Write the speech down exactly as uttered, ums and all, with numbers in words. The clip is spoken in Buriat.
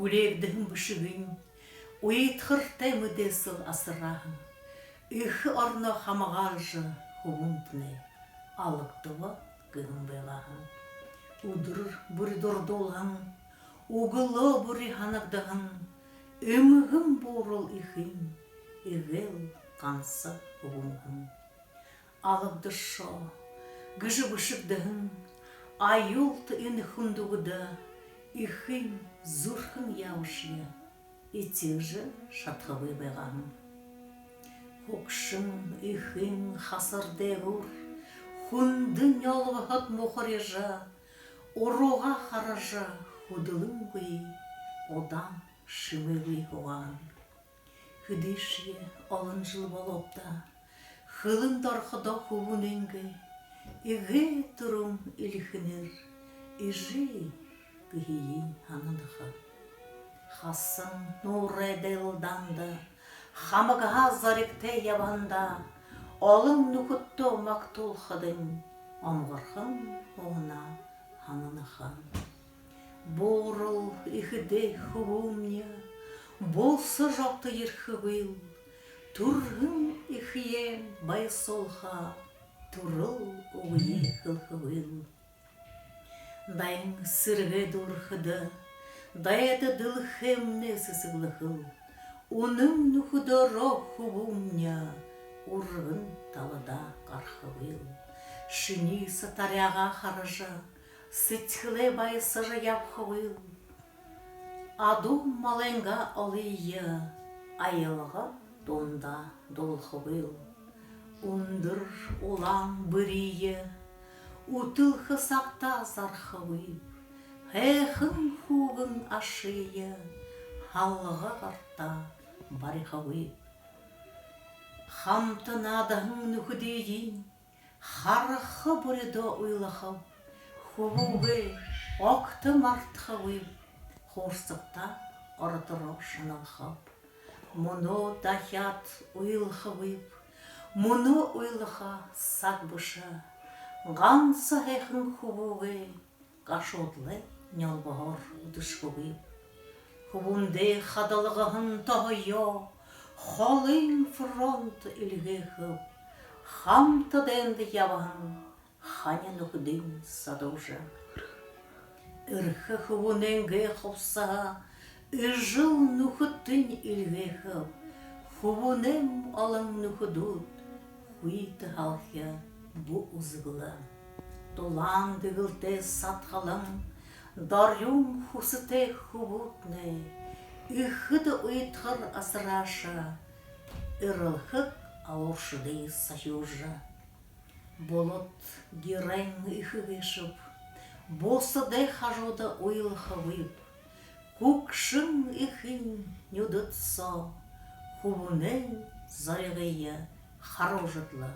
Бүлеэгдэһэн бэшэгынь уйдхартай мэдээсэл асарһан. Эхэ ороноо хамгаалжа, хүбүүндэнь алагдаба гэһэн байгаа һэн. Үдэр бүри дурдуулһан, үглөө бүри һанагдаһан эмгэн буурал эхынь эгээл ганса хүбүүн һэн. Алагдашоо гэжэ бэшэгдэһэн аюулта энэ хүндэ үгэдэ эхын зүрхэн яабашье этигэжэ шадахагүй байгаа һэн. Хүгшэн эхын хасар дээгүүр хүндэ нёлбоһод мухарижа, уруугаа хаража, хүдэлэнгүй удаан шэмээгүй һуугаа һэн. Хэдышье олон жэл болообдаа, хэлэндэ ороходоо хүбүүнэйнгээ эгээ түрүүн элихэнээр эжы гэһыень һананаха. Хасан нуурай дайлалдаанда хамагһаа зоригтой ябаһандаа олон нүхэдтөө магтуулхадань омогорхон уһанаа һананаха. Буурал эхэдээ хүбүүмни бусажа ото ерэхэгүйл, түрэһэн эхэеэ баясуулха түрэл үгэеэ хэлэхэгүйл. Дайн сэрэгэй дүүрэхэдэ, дайда дэлхэймнай сэсэглэхэл, үнэн нүхэдөөрөө хүбүүмни үргэн талада гарахагүйл. Шинии сатаряагаа хаража, сэдьхэлээ баясажа ябахагүйл. Адуу малайнгаа олые аялга дунда дуулахагүйл. Үндэр улаан бэрие үтэлхэ сагтаа зарахагүйб. Һайхан хүүгэн ашые һалга гартаа барихагүйб. Хамта наадаһан нүхэдыень хараха бүридөө уйлахаб. Хүбүүгээ огто мартахагүйб. Хуурсагта оротороо шаналхаб. Мүнөө дахяад уйлахагүйб. Мүнөө уйлаха саг бэшэ. Ганса һайхан хүбүүгээ гашуудалай нёлбоһоор үдэшэхэгүйб. Хүбүүндээ хадалгаһан тоһоёо холын фронт эльгээхэб. Хамта дайнда ябаһан хани нүхэдынь садуужа, эрхэ хүбүүнэйнгээ хубсаһа эжэл нүхэдтэнь эльгээхэб. Хүбүүнэйм олон нүхэдүүд хүйтэ һалхи бү үзэглэ. Дулаан дэгэлтэй садхалан, дорюун хүсэтэй хүбүүднай эхэдэ уйдхар асарааша, эрэлхэг алууршадые сахюулжа. Булад геройн эхэ гээшэб, бусадай хажууда уйлахагүйб. Хүгшэн эхын нюдэд соо хүбүүнэйм зоригые харуужад лэ